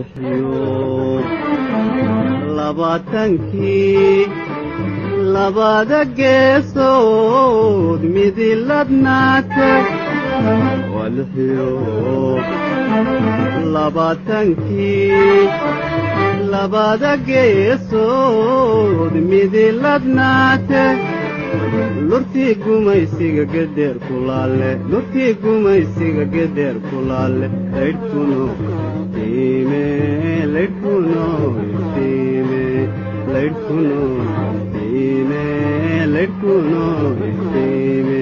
Walixiyo labaatankii labada geesood midiladnaate, walixiyo labaatankii labada geesood midiladnaate, lurtii gumaysiga gederr kulaale, lurtii gumaysiga gederr kulaale, laydhkuno iftiime, laydhkuno iftiime, laydhkuno iftiime, laydhkuno iftiime.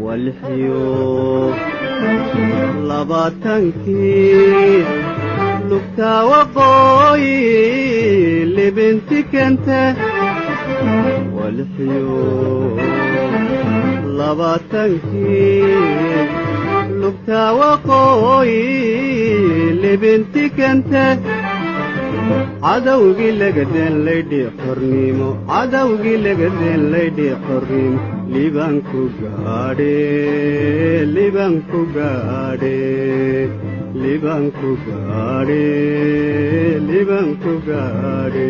Walixiyo labaatankii lugta waqooyi libinti kente, walixiyo labaatankii lugta waqooyi libinti kente, cadowgii lagadeen laydhi xornimo, cadowgii lagadeen laydhi xornimo, libanku gaadhe, libanku gaadhe, libanku gaadhe, libanku gaadhe.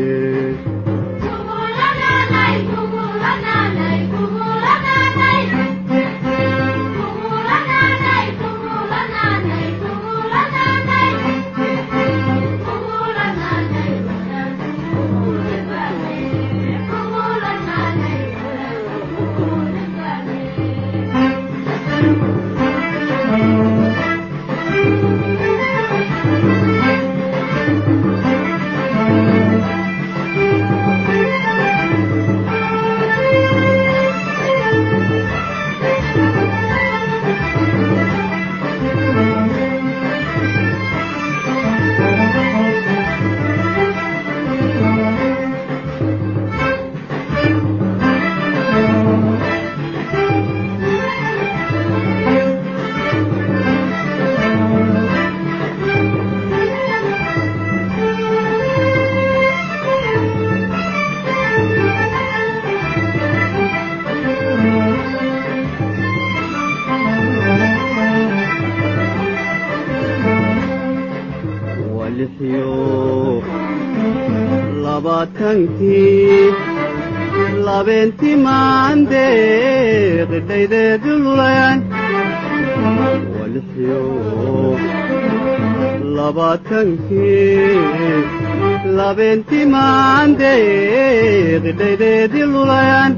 Walixiyo labaatankii labeenti maandeeq dhaydeedu lulayaan, walixiyo labaatankii labeenti maandeeq dhaydeedi lulayaan,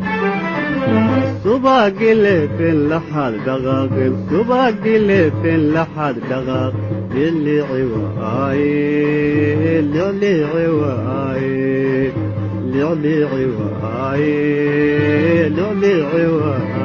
subagilefen laxaad dhaqaaqin, subagilefen laxaad dhaqaaq, lilici waaye, lilici waaye, lilici waaye, lilici waaye.